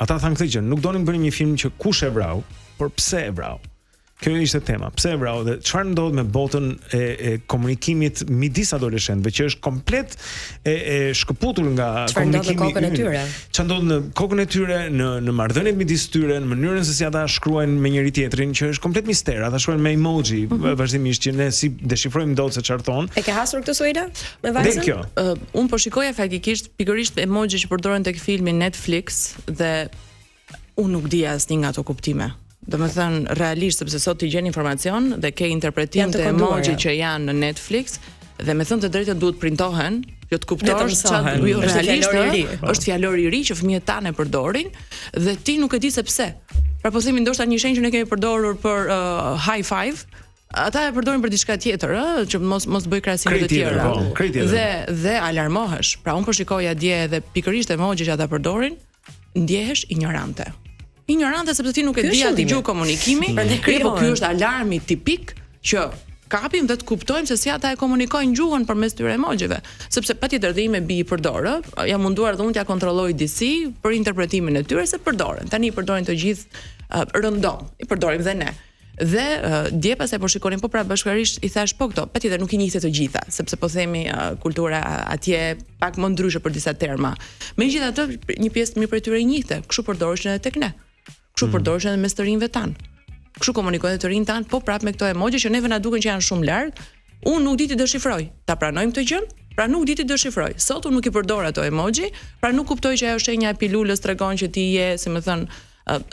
Ata thanë këtë gjë, nuk donin të bënin një film që kush e vrau, por pse e vrau. Kjo ishte tema. Pse e vrau dhe çfarë ndodh me botën e e komunikimit midis adoleshentëve që është komplet e e shkëputur nga Çfarë ndodh në komunikimi kokën e ynë. tyre? Çfarë ndodh në kokën e tyre, në në marrëdhëniet midis tyre, në mënyrën se si ata shkruajnë me njëri tjetrin, që është komplet mister. Ata shkruajnë me emoji mm -hmm. vazhdimisht që ne s'i deshifrojmë dot se çfarë thonë. E ke hasur këtë Suela me vajzën? Dhe kjo. Uh, unë po shikoja faktikisht pikërisht emoji që përdoren tek filmi Netflix dhe Unë nuk di asnjë nga ato kuptime. Domethënë, realisht, sepse sot ti gjen informacion dhe ke interpretim të, të emoji që janë në Netflix dhe me thënë të drejtën duhet printohen, që të kuptosh çfarë jo realisht është fjalor i ri. Po. Është fjalor i ri që fëmijët tanë e përdorin dhe ti nuk e di se pse. Pra po themi ndoshta një shenjë që ne kemi përdorur për uh, high five, ata e përdorin për diçka tjetër, ë, që mos mos bëj krahasime të tjera. Po, dhe dhe alarmohesh. Pra unë po shikoja dje edhe pikërisht emoji që ata përdorin, ndjehesh injorante. Injorante sepse ti nuk e di atë gjuhë komunikimi, prandaj po ky është alarmi tipik që kapim dhe të kuptojmë se si ata e komunikojnë gjuhën përmes këtyre emojive, sepse patjetër dhe ime bijë i përdor, ë, jam munduar dhe unë t'ia kontrolloj disi për interpretimin e tyre se përdoren. Tani i përdorin të gjithë uh, rëndom, i përdorim dhe ne. Dhe uh, dje pastaj po shikonim po pra bashkërisht i thash po këto, patjetër nuk i njihte të gjitha, sepse po themi uh, kultura atje pak më ndryshe për disa terma. Megjithatë, një pjesë të mirë prej tyre i njihte, kështu përdoreshin edhe tek ne. Kështu mm. përdoreshin edhe mes të rinjve tanë. Kështu komunikojnë të rinjtë tanë, po prap me këto emoji që neve na duken që janë shumë larg, unë nuk di t'i deshifroj. Ta pranojmë këtë gjë? Pra nuk di t'i deshifroj. Sot unë nuk i përdor ato emoji, pra nuk kuptoj që ajo shenja e pilulës tregon që ti je, si më thën,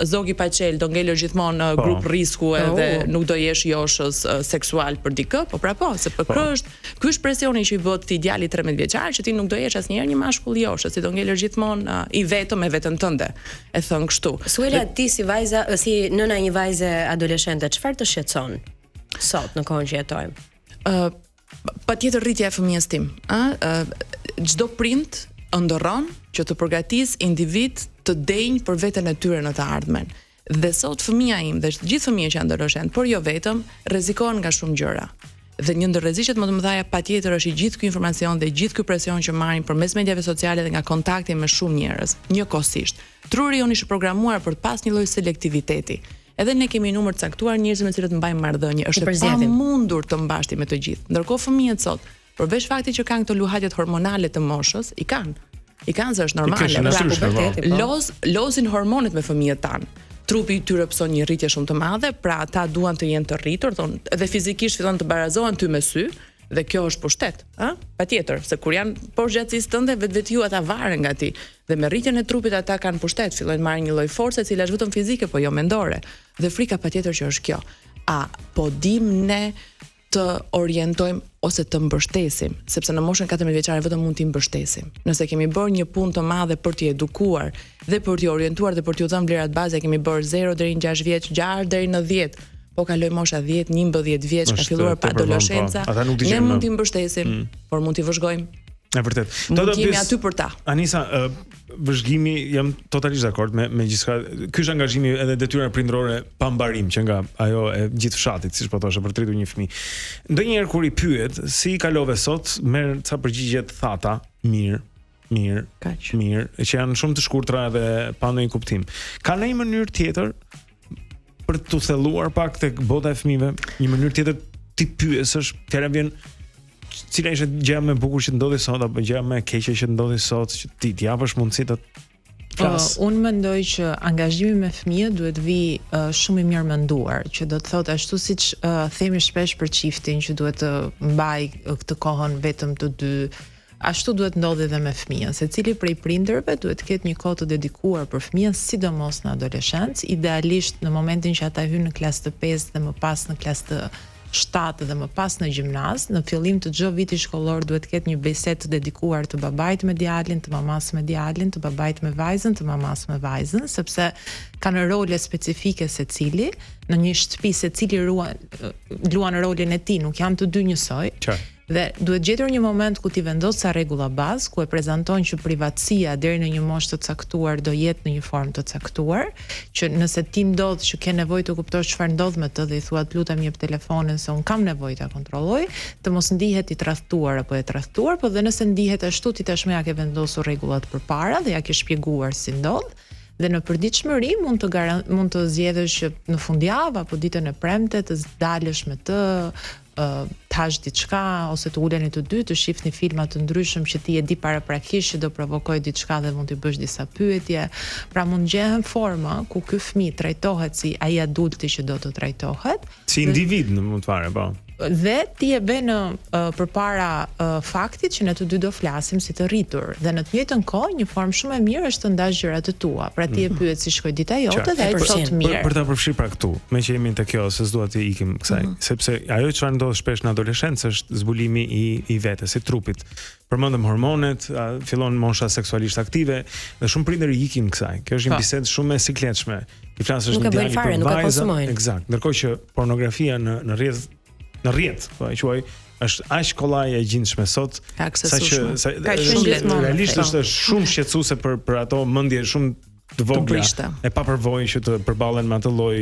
zog i paçelë, do ngelësh gjithmonë po. grup risku edhe oh. nuk do jesh joshës seksual për dikë, po pra po, se po ky është, ky është presioni që i bëhet këtij djali 13 vjeçar që ti nuk do jesh asnjëherë një mashkull joshës, ti do ngelësh gjithmonë i vetëm me veten tënde. E thën kështu. Suela, ti si vajza, si nëna e një vajze adoleshente, çfarë të shqetëson sot në kohën që jetojmë? Ë uh, Patjetër rritja e fëmijës tim, ë, çdo prind ëndërron që të përgatisë individë të denjë për veten e tyre në të ardhmen. Dhe sot fëmija im dhe të gjithë fëmijët që janë adoleshentë, por jo vetëm, rrezikohen nga shumë gjëra. Dhe një ndër rreziqet më të mëdha patjetër është i gjithë ky informacion dhe gjithë ky presion që marrin përmes mediave sociale dhe nga kontakti me shumë njerëz, njëkohësisht. Truri jonë është programuar për të pas një lloj selektiviteti. Edhe ne kemi një numër të caktuar njerëzve me të cilët mbajmë marrëdhënie. Është e pamundur të mbash ti me të gjithë. Ndërkohë fëmijët sot, përveç faktit që kanë këto luhatjet hormonale të moshës, i kanë. I kanë se është normale. Pra, po. Loz, lozin hormonet me fëmijët tanë. Trupi i tyre pëson një rritje shumë të madhe, pra ata duan të jenë të rritur, thonë, edhe fizikisht fillon të barazohen ty me sy, dhe kjo është pushtet, ë? Patjetër, se kur janë poshtë gjatësisë tënde, vetvetiu ata varen nga ti. Dhe me rritjen e trupit ata kanë pushtet, fillojnë marrin një lloj force e cila është vetëm fizike, po jo mendore. Dhe frika patjetër që është kjo. A po dim ne të orientojmë ose të mbështesim, sepse në moshën 14 vjeçare vetëm mund t'i mbështesim. Nëse kemi bërë një punë të madhe për t'i edukuar dhe për t'i orientuar dhe për t'u dhënë vlerat bazë, kemi bërë 0 deri në 6 vjeç, 6 deri në 10, po kaloi mosha 10, 11 vjeç, ka filluar po, adoleshenca. Ne mund t'i mbështesim, mm. por mund t'i vëzhgojmë. E vërtet. Do të jemi aty për ta. Anisa, uh, vëzhgimi jam totalisht dakord me me gjithçka. Ky është angazhimi edhe detyra prindërore pa mbarim që nga ajo e gjithë fshatit, siç po thoshe për të rritur një fëmijë. Ndonjëherë kur i pyet si i kalove sot, merr ca përgjigje të thata, mirë, mirë, kaq, mirë, që janë shumë të shkurtra edhe pa ndonjë kuptim. Ka ndonjë mënyrë tjetër për t'u thelluar pak tek bota e fëmijëve, një mënyrë tjetër t'i pyesësh, fjala vjen cila ishte gjëja më e bukur që të ndodhi sot apo gjëja më e keqe që të ndodhi sot, që ti t'i japësh mundësi të flas. Uh, unë mendoj që angazhimi me fëmijët duhet të vijë uh, shumë i mirë menduar, që do të thotë ashtu siç uh, themi shpesh për çiftin që duhet të mbajë këtë kohën vetëm të dy, Ashtu duhet ndodhi dhe me fëmijën. Secili prej prindërve duhet të ketë një kohë të dedikuar për fëmijën, sidomos në adoleshencë, idealisht në momentin që ata hyjnë në klasë të pestë dhe më pas në klasë të shtatë dhe më pas në gjimnaz, në fillim të çdo viti shkollor duhet të ketë një bisedë të dedikuar të babait me djalin, të mamasë me djalin, të babait me vajzën, të mamasë me vajzën, sepse kanë role specifike secili, në një shtëpi secili ruan luan rolin e tij, nuk janë të dy njësoj. Qartë. Dhe duhet gjetur një moment ku ti vendos ca rregulla bazë, ku e prezanton që privatësia deri në një moshë të caktuar do jetë në një formë të caktuar, që nëse ti ndodh që ke nevojë të kuptosh çfarë ndodh me të dhe i thua të lutem jep telefonin se unë kam nevojë ta kontrolloj, të mos ndihet i tradhtuar apo e tradhtuar, po dhe nëse ndihet ashtu ti tashmë ja ke vendosur rregullat përpara dhe ja ke shpjeguar si ndodh. Dhe në përditshmëri mund të garan, mund të zgjedhësh që në fundjavë apo ditën e premte të dalësh me të, të hash diçka ose të uleni të dy të shihni filma të ndryshëm që ti e di paraprakisht që do provokojë diçka dhe mund t'i bësh disa pyetje. Pra mund gjehen forma ku ky fëmijë trajtohet si ai adulti që do të trajtohet. Si individ në mund të fare, po. Dhe ti e vë në uh, përpara uh, faktit që ne të dy do flasim si të rritur dhe në të njëjtën kohë një formë shumë e mirë është të ndash gjërat e tua. Pra ti e mhm. pyet si shkoi dita jote dhe ai të thotë mirë. Për, për ta përfshirë pra këtu, meqë jemi te kjo se s'dua t'i ikim kësaj, mm -hmm. sepse ajo çfarë ndodh shpesh në adoleshencë është zbulimi i i vetes, i trupit. Përmendëm hormonet, fillon mosha seksualisht aktive dhe shumë prindër i ikin kësaj. Kjo është një po. bisedë shumë e sikletshme. I flasësh një djali për vajzën, ekzakt. Ndërkohë që pornografia në në rrjet në rrjet, po e quaj, është aq kollaj e gjindshme sot, sa që sa ka shumë gjithmonë. Realisht po. është shumë shqetësuese për për ato mendje shumë të vogla e pa përvojë që të përballen me atë lloj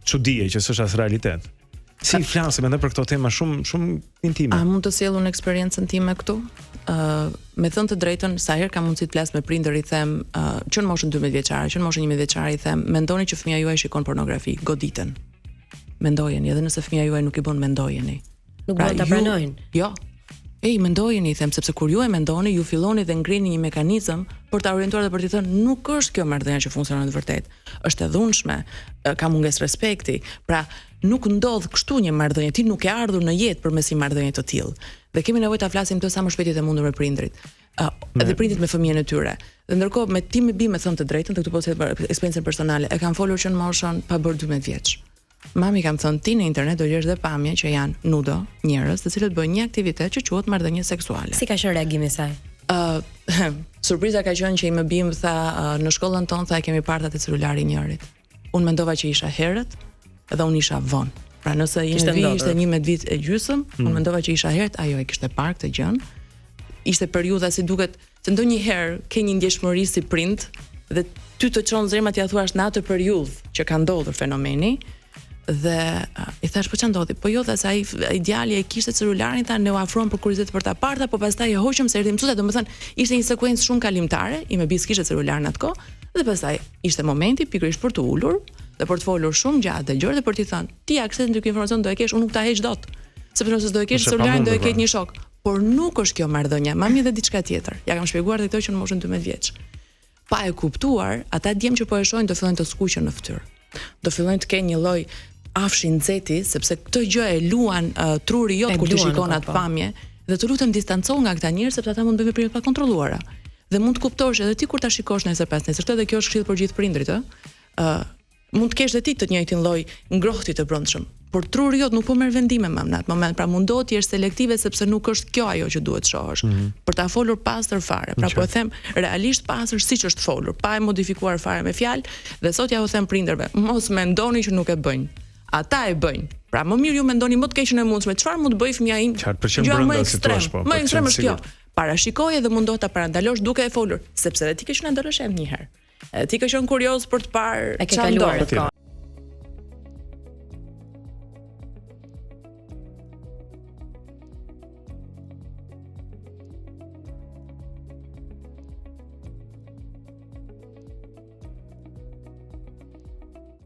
çudie që s'është as realitet. Si flasim edhe për këto tema shumë shumë intime. A mund të sjell unë eksperiencën time këtu? Ë, uh, me thënë të drejtën, sa herë kam mundësi të flas me prindër i them, uh, që në moshën 12 vjeçare, që në moshën 11 vjeçare i them, mendoni që fëmija juaj shikon pornografi, goditen. Mendojeni, edhe nëse fëmija juaj nuk i bën, mendojeni. Nuk pra, duan ta pranojnë. Jo. Ej, mendojeni, i them, sepse kur ju e mendoni, ju filloni dhe ngrini një mekanizëm për ta orientuar dhe për t'i thënë, nuk është kjo marrëdhënia që funksionon në të vërtetë. Është e dhunshme, ka mungesë respekti. Pra, nuk ndodh kështu një marrëdhënie, ti nuk ke ardhur në jetë përmes një marrëdhënie të tillë. Dhe kemi nevojë ta flasim këtë sa më shpejt të mundur me prindrit. Uh, edhe prindrit me fëmijën e tyre. Dhe ndërkohë me time bir me thënë të drejtën, dhe këtu po them eksperiencën personale, e kam folur që në moshën pa bërë 12 vjeç. Mami kam thënë ti në internet do gjesh dhe pamje që janë nudo, njerëz të cilët bëjnë një aktivitet që quhet marrëdhënie seksuale. Si ka qenë reagimi i saj? Ë, uh, surpriza ka qenë që ime bir më tha uh, në shkollën tonë tha e kemi parë te celulari i njërit. Unë mendova që isha herët dhe unë isha vonë. Pra nëse ime bir ishte 11 vit e gjysëm, mm. unë mendova që isha herët, ajo e kishte parë këtë gjën. Ishte periudha si duket se ndonjëherë ke një ndjeshmëri si prind dhe ty të çon zemra t'ia thuash në atë periudhë që ka ndodhur fenomeni dhe i thash po ça ndodhi? Po jo tha se ai ai djali e kishte celularin tha ne u afruam për kuriozitet për ta parë tha po pastaj e hoqëm se erdhi mësuesja domethënë ishte një sekuencë shumë kalimtare ime bir s'kishte celular në atë kohë dhe pastaj ishte momenti pikërisht për t'u ulur dhe për të folur shumë gjatë dhe gjerë dhe për t'i thënë ti aksesin te ky informacion do e kesh unë nuk ta heq dot sepse nëse s'do e kesh celularin do e ketë një shok Por nuk është kjo marrëdhënia, mami dhe diçka tjetër. Ja kam shpjeguar dhe këto që në moshën 12 vjeç. Pa e kuptuar, ata djem që po e shohin do fillojnë të skuqen në fytyrë. Do fillojnë të kenë një lloj afshi nxehti, sepse këtë gjë e luan uh, truri jot kur ti shikon po, atë po. pamje dhe të lutem distancohu nga këta njerëz sepse ata mund të bëjnë veprime të pakontrolluara. Dhe mund të kuptosh edhe ti kur ta shikosh nesër pas nesër, këtë edhe kjo është këshillë për gjithë prindrit, ë. Ë, mund të kesh dhe ti të njëjtin lloj ngrohti të brendshëm, por truri jot nuk po merr vendime më në atë moment, pra mundohet të jesh selektive sepse nuk është kjo ajo që duhet të shohësh. Mm -hmm. Për ta folur pastër fare, pra po e them realisht pastër siç është folur, pa e modifikuar fare me fjalë dhe sot ja u them prindërve, mos mendoni që nuk e bëjnë. Ata e bëjnë. Pra më mirë ju mendoni më të keqen e mundshme, çfarë mund të bëjë fëmija im? Qartë, për qenë brenda si thua, po. Më ekstrem është kjo. Parashikoje dhe mundohet ta parandalosh duke e folur, sepse edhe ti ke qenë adoleshent një herë. Ti ke qenë kurioz për të parë çfarë ndodh.